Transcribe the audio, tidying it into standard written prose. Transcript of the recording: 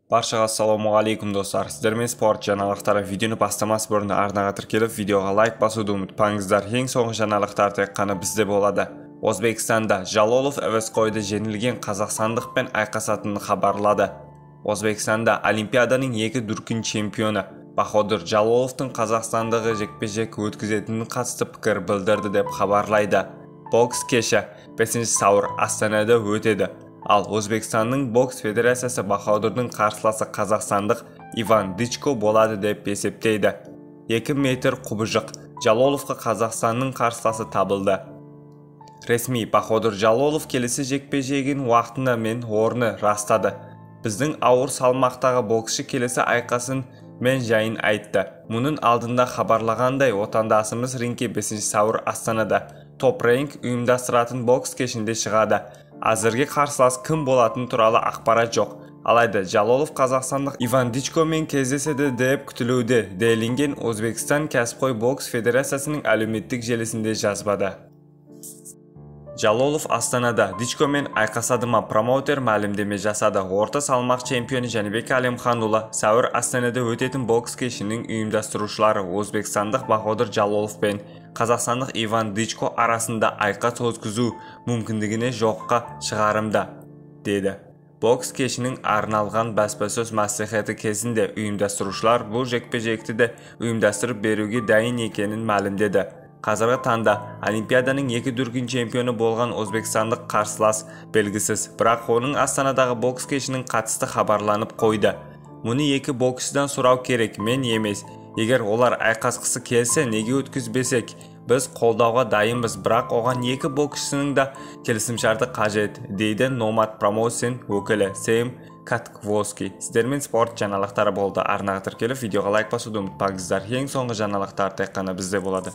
Баршаға ассалаумағалейкум, достар! Сіздермен спорт жаңалықтары. Видеоны бастамас бұрын арнаға тіркеліп, видеоға лайк басуды ұмытпаңыздар. Ең соңғы жаңалықтар тек қана бізде болады. Өзбекстанда Жалолов әуесқойды жеңілген қазақстандықпен айқасатынын хабарлады. Өзбекстанда Олимпиаданың екі дүркін чемпионы Баходыр Жалоловтың Қазақстандағы жекпе-жек өткізетінін қатысты пікір білдірді деп хабарлайды. Бокс кеші 5 сәуір Астанада өтеді. Ал Өзбекстанның бокс федерациясы Баходырдың қарсыласы қазақстандық Иван Дичко болады деп есептейді. 2 метр құбыжық Жалоловқа Қазақстанның қарсыласы табылды. Ресми Баходыр Жалолов келесі жекпе-жегін уақытында мен орны растады. Біздің ауыр салмақтағы боксшы келесі айқасын мен жайын айтты. Мұның алдында хабарлағандай, отандасымыз рингке 5 сәуір Астанада Топ Рэнк ұйымдастыратын бокс кешінде шығады. Әзірге қарсылас кім болатын туралы ақпарат жоқ. Алайда Жалолов қазақстандық Иван Дичкомен кездеседі деп күтілуде, делінген Өзбекстан кәсіпқой бокс федерациясының әлеуметтік желісінде жазбада. Жалолов Астанада Дичкомен айқасады ма, промоутер мәлімдеме жасады. Орта салмақ чемпионы Жәнібек Әлімханұлы сәуір Астанада өтетін бокс кешінің ұйымдастырушылары өзбекстандық Баходыр Жалолов пен қазақстандық Иван Дичко арасында айқас өткізу мүмкіндігіне жоққа шығарымда, деді. Бокс кешінің арналған баспасөз мәслихаты кезінде ұйымдастырушылар бұл жекпе-жекті де ұйымдастырып беруге дайын екенін мәлімдеді. Қазіргі таңда Олимпиаданың екі дүркін чемпионы болған өзбекстандық қарсылас белгісіз, бірақ оның Астанадағы бокс кешінің қатысты хабарланып қойды. Мұны екі боксшыдан сұрау керек, мен емес. Егер олар айқасқысы келсе, неге өткізбесек? Біз қолдауға дайынбыз, бірақ оған екі боксшының да келісімшарты қажет, дейді Nomad Promotion өкілі Сэм Катквоски. Сіздермен спорт жаңалықтары болды. Арнаға тіркеліп, видеоға лайк басуды ұмытпаңыздар. Ең соңғы жаңалықтар тек қана бізде болады.